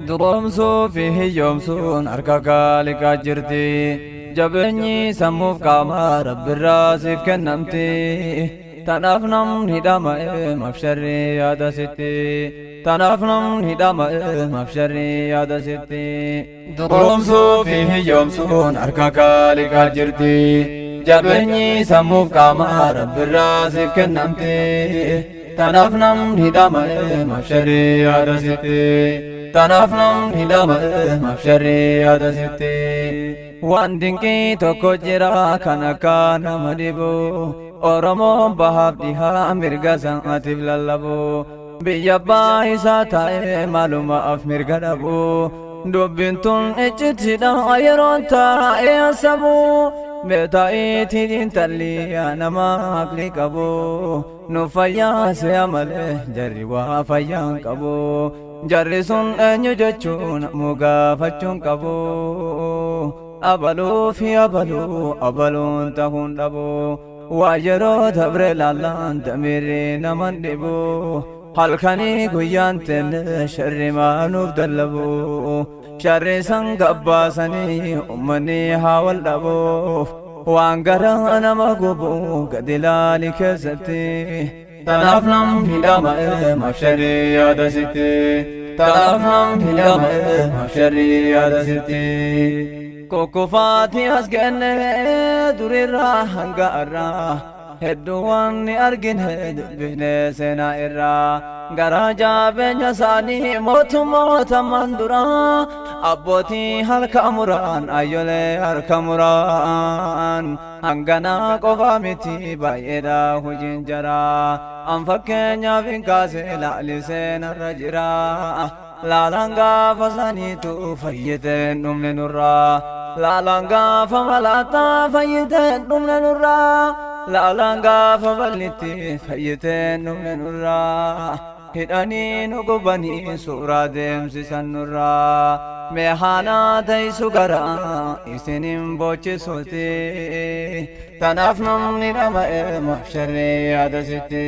Duroomsuu fi hiyyoomsuun harka kaaliqaa jirti. Jabeenyi sammuuf qaamaa rabbirraa siif kennamti. Tanaaf namni dhama'e mafsharri yaada sitti. Tanaaf namni dhama'e mafsharri yaada sitti. Duroomsuu fi hiyyoomsuun harka kaaliqaa jirti. Jabeenyi sammuuf qaamaa rabbirraa siif kennamti. Tanaaf namni dhama'e mafsharri yaada sitti. Tanaaf namni dhama'e mafsharri yaada sitti. Waan dinqii tokko jira kan akka nama dhibu. Oromoon bahaaf dhihaa mirga sanaatiif lallabu. Biyya abbaa isaa taa'ee maalumaaf mirga dhabu. Dubbiin tun iccittidha yeroon taa'ee hasabu. Beetaa'iitii xiinxalli nama aqlii qabu. Nu fayyaa se'a malee jarri waa fayyaa hin qabu. Jarri sun eenyu jechuun namuu gaafachuun qabu. Abaluu fi abaluu abaluun ta'uun dhabu. Waa yeroo dabre laallaan damirri naman dhibu. Halkanii guyyaan teenne sharri maanuuf dallabu. Sharri san gabbaasanii uummanni haa wal dhabuuf. Waan garaa nama gubu gadi ilaali keessatti. Tanaaf namni dhama'e mafsharri yaada sitti. Tanaaf namni dhama'e mafsharri yaada sitti. Kukkufaati as kenne durirraa hanga har'aa. Hedduu waan ni argine dubbifne seenaa irraa. Garaa jabeenya isaanii mootummoota duraa. Abbootii harka muraan ayyolee harka muraan. Hanganaa qofa miti baay'eedha hojiin jaraa. An fakkeenyaaf hin kaase laali seenarra jira. Laalaan gaafa saniitu fayyiteen dhumne nurraa. Laalaan gaafa malaataa fayyiteen dhumne nurraa. Laalaan gaafa bal'itti fayyiteen dhumne nurraa. Hidhanii nu gubanii suuraa deemsisan nurraa. Mee haala teessu garaa isinin boochisuuti. Tanaaf namni dhama'e mafsharri yaada sitti.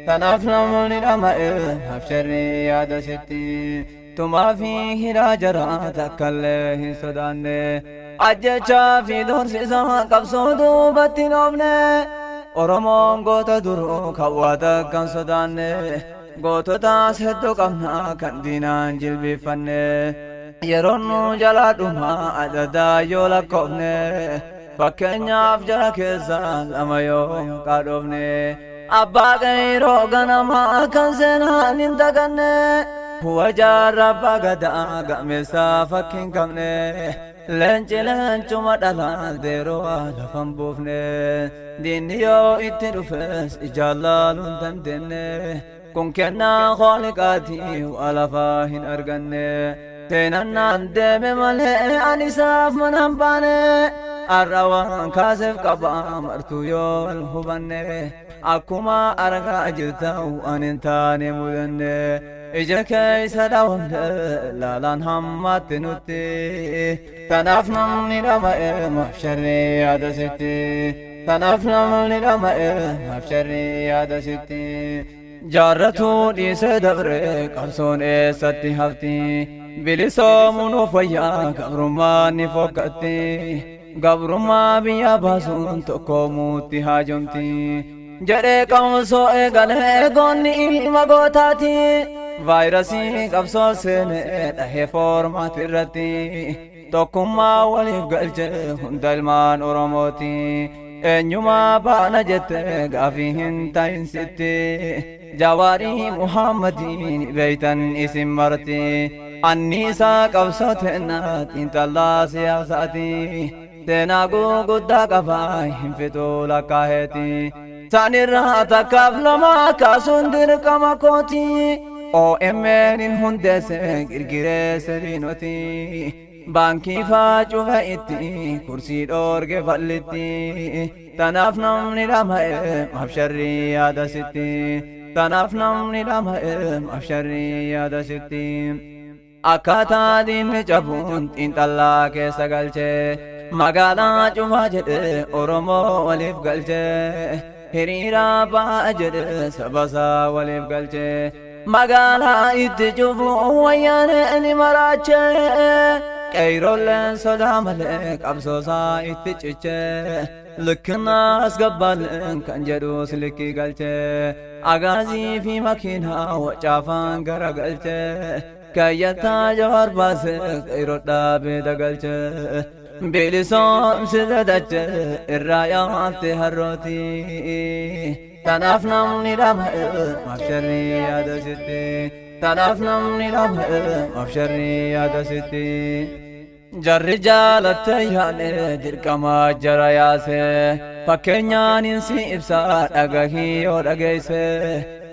Tanaaf namni dhama'e mafsharri yaada sitti. Tumaa fi hidhaa jaraa takkallee hin sodaanne. Ajjechaa fi doorsisa qabsoo duubatti hin oofne. Oromoon goota duruu kan waa takka hin sodaanne. Goototaas hedduu qabna kan diinaan jilbiiffanne. Yeroon nu jalaa dhumaa adadaa yoo lakkoofne. Fakkeenyaaf jara keessaa lama yoo maqaa dhoofne. Abbaa qeyroo ganamaa kan seenaan hin daganne. Huwa jaarraa abbaa gadaa gameessaa fakkii hin qabne. Leenci leencuma dhalaa deeroo lafa hin buufne. Diinni yoo itti dhufes ijaan laaluu hin dandeenye. Kun kennaa Khaaliqaatii waa lafaa hin arganne. Seenannaan deeme malee ani isaaf mana hin baane. Har'a waan kaaseef qaba martuu yoo wal hubanne. Akkuma argaa jirtan waan hin taane mudanne. Ija keessa dhawanne laalaan hammaatti nutti. Tanaaf namni dhama'e mafsharri yaada sitti. Tanaaf namni dhama'e mafsharri yaada sitti. Jaarratu dhiisee dabre qabsoon eessatti hafti. Bilisoomuun of wayyaa gabrummaan ni fokkatti. Gabrummaa biyya baasuun tokkoomuutti haajomti. Jedhee qabsoo eegalee goonni ilma gootaati. Vaayirasii qabsoo seenee dhahee foormaati irratti. Tokkummaa waliif galchee hunda ilmaan Oromooti. Eenyumaa baana jette gaafii hin ta'in sitti. Jawaarii Muhammadiin beeytan isin marti. Anniisaa qabsoo teennaa xiinxallaa siyaasaati. Seenaa guguddaa qabaa hin fixuu lakkaaheeti. Sanirraa takkaaf lama kaasuun dirqama kooti. OMN hin hundeesse girgiree sadiinoti. Baankii faa cufa itti kursii dhoorge bal'itti. Tanaaf namni dhama'e mafsharri yaada sitti. Tanaaf namni dhama'e mafsharri yaada sitti. Akkaataa diinni cabuun xiinxallaa keessa galchee. Magaalaa cufaa jedhee Oromoo waliif galchee. Hiriira ba'aa jedhee saba isaa waliif galchee. Magaalaa itti cufu wayyaaneen maraache, qeyrolleen sodaa malee qabsoosaa itti ciche. Likkina asgabbaalleen kan jedhus likkii galche, agaazii fi makiinaa wacaafaan gara galche. Kayyattaa Jawaar baase qeyroo dhaabee dagalche. Bilisoomsi dadache irraa yaafte harrooti. Tanaaf namni dhama'e maaf sharrii yaada sitti. Tanaaf namni dhama'e maaf sharrii yaada sitti. Jarri jaalatte yaane dirqama jara yaase, fakkeenyaan insi ibsaa dhagahii yoo dhageesse.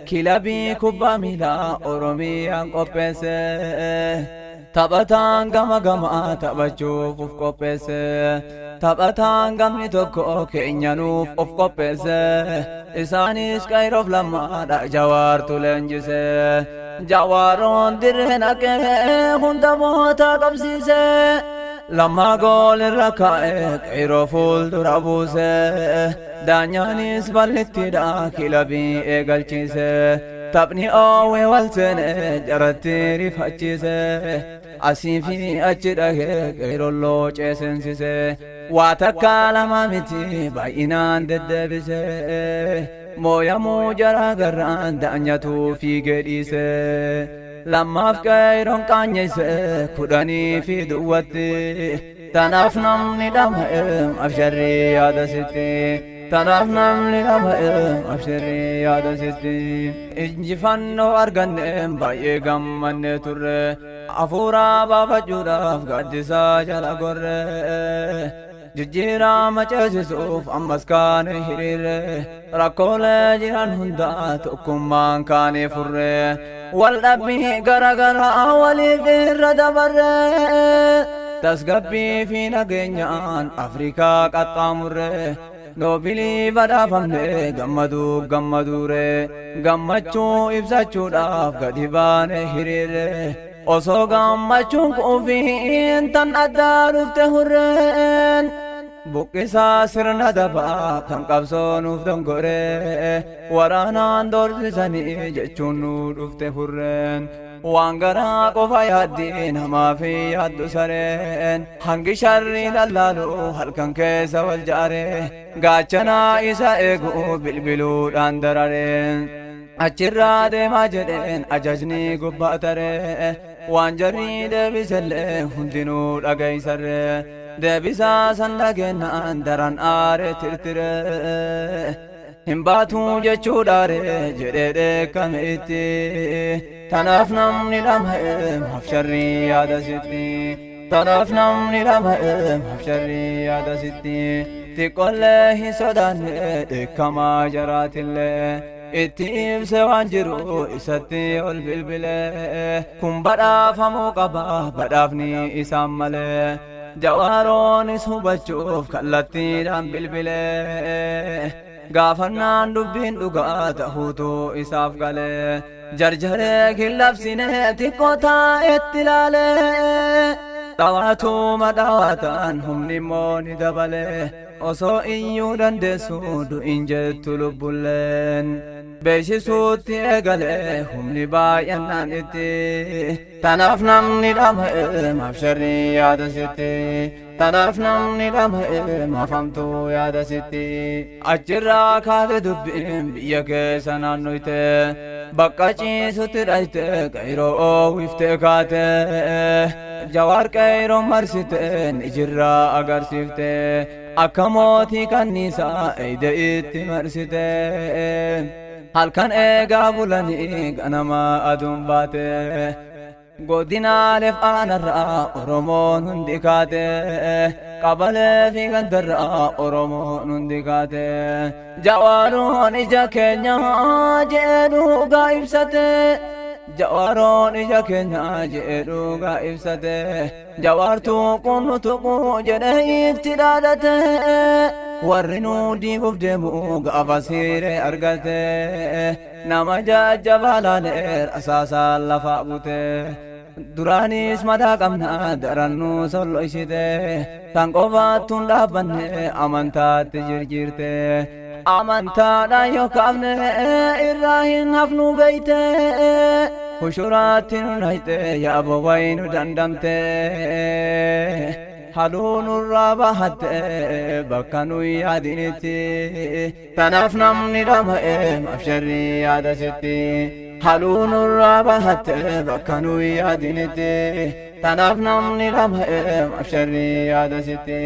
Kilabii kubbaa miilaa Oromiyaan qopheesse. Taphataan gama gama taphachuuf of qopheesse. Taphataan gamni tokko keenyanuuf of qopheesse. Isaanis qayroof lammaadha Jawaartu leenjise. Jawaaroon dirree naqee hunda moota qabsiise. Lammaa gool irra kaa'ee qeyroo fuuldura buuse. Daanyaanis bal'ittiidha kilabii eegalchiise. Taphni oowwee wal seene jaratti rifachiise. Asii fi achi dhahee qeyroolloo ceeseensise. Waa takka lama miti baay'inaan deddeebise. Mooyamuu jara garraan daanyatu fiigee dhiise. Lammaaf qeeyroon qaanyeesse 10 fi duwwatti. Tanaaf namni dhama'e maaf sharrii yaada sitti. Tanaaf namni dhama'e maaf sharrii yaada sitti. Injifannoo arganne baay'ee gammanne turre. Hafuuraa baafachuudhaaf gaaddisaa jala gorre. Jijjiirama ceesisuuf ammas kaane hiriirre. Rakkoolee jiran hundaa tokkummaan kaane furre. Wal dhabbii garagaraa waliif irra dabarre. Tasgabbii fi nageenyaan Afrikaa qaxxaamurre. Noobilii badhaafamne gammaduu gammaduure. Gammachuu ibsachuudhaaf gadi baane hiriirre. Osoo gammachuun quufiin tan addaa dhufte hurreen. Buqqisaa sirna dabaa kan qabsoo nuuf dongoree. Waraanaan doorsisanii jechuun nu dhufte hurreen. Waan garaa qofa yaaddi namaa fi yaaddu sareen. Hangi sharrii lallaalu halkan keessa wal jaaree. Gaachanaa isa eegu bilbiluudhaan darareen. Achirraa deemaa jedheen ajajni gubbaa taree. Waan jarri deebisellee hundinuu dhageessarree. Deebisaa san dhageenyaan daran aaree tirtiree. Hin baatuu jechuudhaare jedhee dheekkame itti. Tanaaf namni dhama'e maaf sharrii yaada sitti. Tanaaf namni dhama'e maaf sharrii yaada sitti. Xiqqoollee hin sodaanne dheekkamaa jaraatillee. Itti ibse waan jiru isatti ol bilbilee. Kun badhaafamuu qaba badhaafni isaan malee. Jawaaroonis hubachuuf kallattiidhaan bilbilee. Gaafannaan dubbiin dhugaa ta'uutu isaaf galee. Jarjaree killabsinee xiqqoo taa'etti ilaalee. Dhawaatuma dhawaataan humni immoo ni dabalee. Osoo iyyuu dandeessu du'in jettu lubbulleen. Beeksisuutti eegalee humni baay'annaan itti. Tanaaf namni dhama'e maaf sharrii yaada sitti. Tanaaf namni dhama'e maaf hamtuu yaada sitti. Achirraa kaate dubbiin biyya keessa naannoyte. Bakka ciisutti dhayte qeyroo oowwiftee kaate. Jawaar qeyroo marsite ni jirraa agarsiifte. Akka mootii kanniisaa eeyde itti marsite. Halkan eegaa bulanii ganama aduun baate. Godinaaleef aanarraa Oromoon hundi kaate. Qabalee fi gandarraa Oromoon hundi kaate. Jawaaroon ija keenya jee dhugaa ibsate. Jawaaroon ija keenya jee dhugaa ibsate. Jawaartuu qunnu tuquu jedhee itti dhaadate. Warri nu diiguuf deemu gaafa siiree argate. Nama jajjabaa laalee rasaasaan lafaa bute. Duraanis madaa qabna darannuu solloysite. Tan qofaattuun dhaabbanne amantaatti jirjiirte. Amantaadhaan yoo kaafne irraa hin hafnu beeyte. Hushuraatti nu nayte yaaboo wayi nu dandamte. Haluu nurraa bahatte bakka nu yaadinitti. Tanaaf namni dhama'e absharri yaada sitti. Haluu nurraa bahatte bakka nu yaadinitti. Tanaaf namni dhama'e absharri yaada sitti.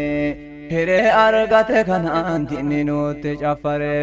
Hiree argate kanaan diinni nutti caffare.